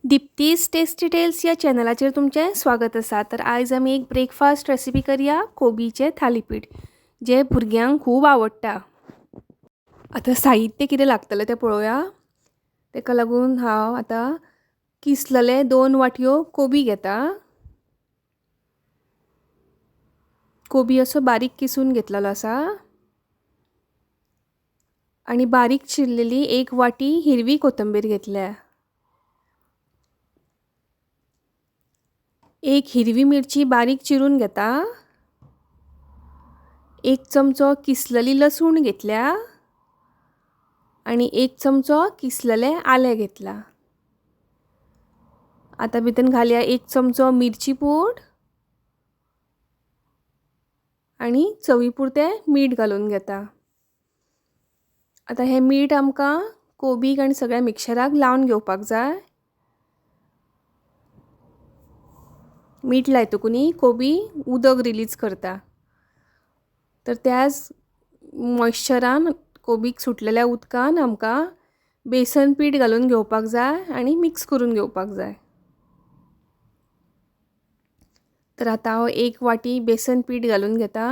दीप्तीज tasty tales ह्या चॅनलाचेर तुमचें स्वागत आसा. तर आयज आमी एक ब्रेकफास्ट रेसिपी करया, कोबीचें थालीपीठ, जें भुरग्यांक खूब आवडटा. आतां साहित्य कितें लागतलें तें पळोवया. तेका लागून हांव आतां किसलेले 2 वाटयो कोबी घेता. कोबी असो बारीक किसून घेतलेलो आसा. आनी बारीक चिरलेली 1 वाटी हिरवी कोथंबीर घेतल्या. 1 हिरवी मिरची बारीक चिरून घेता. 1 चमचो किसलेली लसूण घेतल्या आनी 1 चमचो किसलेले आलें घेतला. आतां भितर घालया 1 चमचो मिरची पूड आनी चवी पुरतें मीठ घालून घेता. आतां हें मीठ आमकां कोबीक आनी सगळ्या मिक्सराक लावन घेवपाक जाय. मीठ लायतकूनी कोबी उदक रिलीज करता, तर त्याच मॉइश्चरान कोबीक सुटलेल्या उदकान आमकां बेसन पीठ घालून घेवपाक जाय आनी मिक्स करून घेवपाक जाय. तर आतां हांव 1 वाटी बेसन पीठ घालून घेता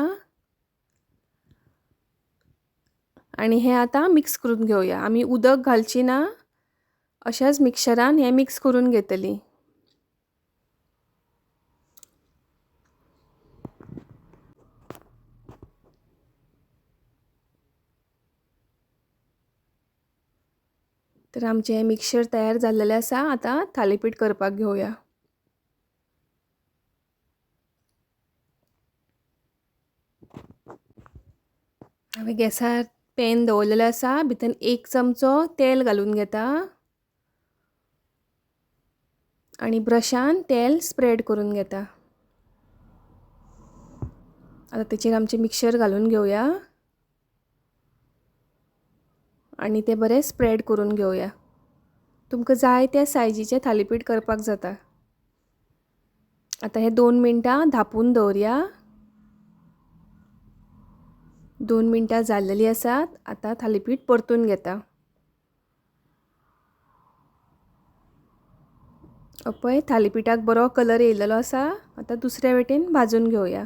आनी हें आतां मिक्स करून घेवया. आमी उदक घालची ना, अशेंच मिक्सरान हें मिक्स करून घेतली. तर आमचें हें मिक्सर तयार जाल्लेलें आसा. आतां थालीपीठ करपाक घेवया. हांवें गॅसार पॅन दवरलेलें आसा. भितर 1 चमचो तेल घालून घेता आनी ब्रशान तेल स्प्रेड करून घेता. आतां तेचेर आमचें मिक्सर घालून घेवया आनी ते बरें स्प्रेड करून घेवया. तुमकां जाय त्या सायजीचें थालीपीठ करपाक जाता. आतां हे 2 मिनटां धांपून दवरया. 2 मिनटां जाल्लेलीं आसात. आतां थालीपीठ परतून घेता. पळय थालीपीठाक बरो कलर येयलेलो आसा. आतां दुसऱ्या वटेन भाजून घेवया.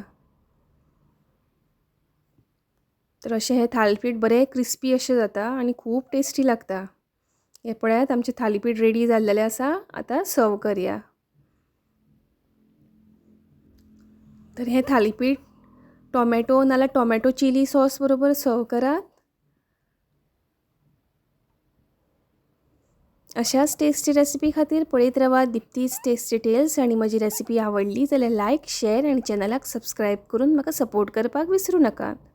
तर अशें हें थालीपीठ बरें क्रिस्पी अशें जाता आनी खूब टेस्टी लागता. हें पळयात आमचें थालीपीठ रेडी जाल्लेलें आसा. आतां सर्व करया. तर हें थालीपीठ टोमॅटो नाल्यार टोमॅटो चिली सॉस बरोबर सर्व करात. अशाच टेस्टी रेसिपी खातीर पळयत रावात दीप्तीज टेस्टी टेल्स. आनी म्हजी रेसिपी आवडली जाल्यार लायक, शेअर आनी चॅनलाक सबस्क्रायब करून म्हाका सपोर्ट करपाक विसरूं नाकात.